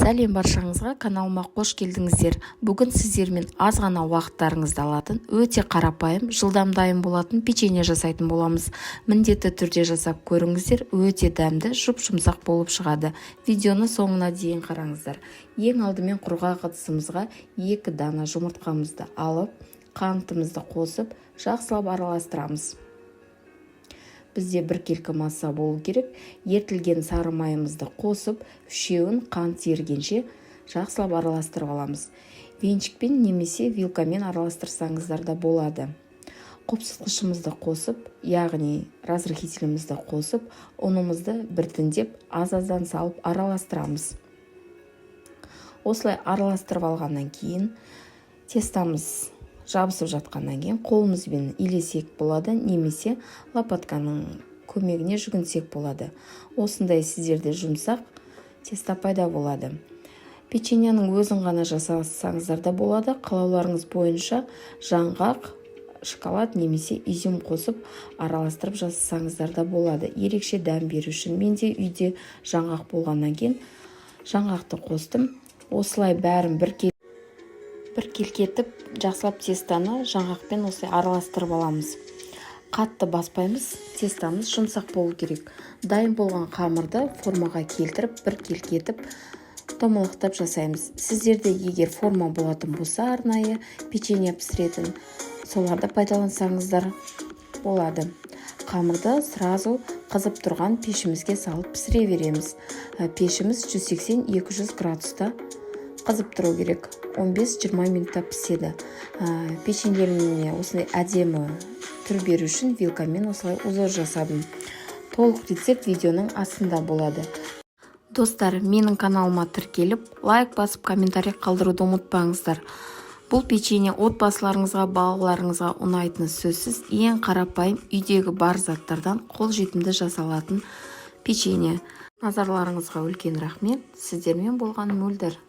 Сәлем баршаңызға! Каналыма қош келдіңіздер! Бүгін сіздермен аз ғана уақыттарыңызды алатын, өте қарапайым, жылдам дайын болатын печенье жасайтын боламыз. Міндетті түрде жасап көріңіздер, өте дәмді, жұп-жұмсақ болып шығады. Видеоны соңына дейін қараңыздар. Ең алдымен құрғақ ыдысымызға 2 дана жұмыртқамызды алып, қантымызды қосып, жақсылап араластырамыз. Бізде біркелкі масса болу керек. Ерітілген сары майымызды қосып, үшеуін қант ерігенше жақсылап араластырып аламыз. Венчикпен немесе вилкамен араластырсаңыздар да болады. Қопсытқышымызды қосып, яғни разрыхителімізді қосып, ұнымызды біртіндеп, аз-аздан салып араластырамыз. Осылай араластырып алғаннан кейін, тестамыз жабысып жатқаннан кейін, қолымызбен илесек болады немесе лопатканың көмегіне жүгінсек болады. Осындай сіздерде жұмсақ тесто пайда болады. Печеньенің өзін ғана жасасаңыздар да болады. Қалауларыңыз бойынша жаңғақ, шоколад немесе изюм қосып, араластырып жасасаңыздар да болады. Ерекше дәм беру үшін менде үйде жаңғақ болғаннан кейін жаңғақты қостым. Осылай бәрін біркелкі етіп, жақсылап тестаны жаңғақпен осылай араластырып аламыз. Қатты баспаймыз, тестамыз жұмсақ болу керек. Дайын болған қамырды формаға келтіріп, біркелкі етіп домалақтап жасаймыз. Сіздерде егер форма болатын болса, арнайы печенье пісіретін, соларды пайдалансаңыздар болады. Қамырды сразу қызып тұрған пешімізге салып пісіре береміз. Пешіміз 180-200 градуста қызып тұру керек. 15-20 минутта піседі. Печеньелеріме осындай әдемі түр беру үшін вилкамен осылай узор жасадым. Толық рецепт видеоның астында болады. Достар, менің каналыма тіркеліп, лайк басып, комментарий қалдыруды ұмытпаңыздар. Бұл печенье отбасыларыңызға, балаларыңызға ұнайтыны сөзсіз. Ең қарапайым, үйдегі бар заттардан қолжетімді жасалатын печенье. Назарларыңызға үлкен рахмет! Сіздермен болған Мөлдір.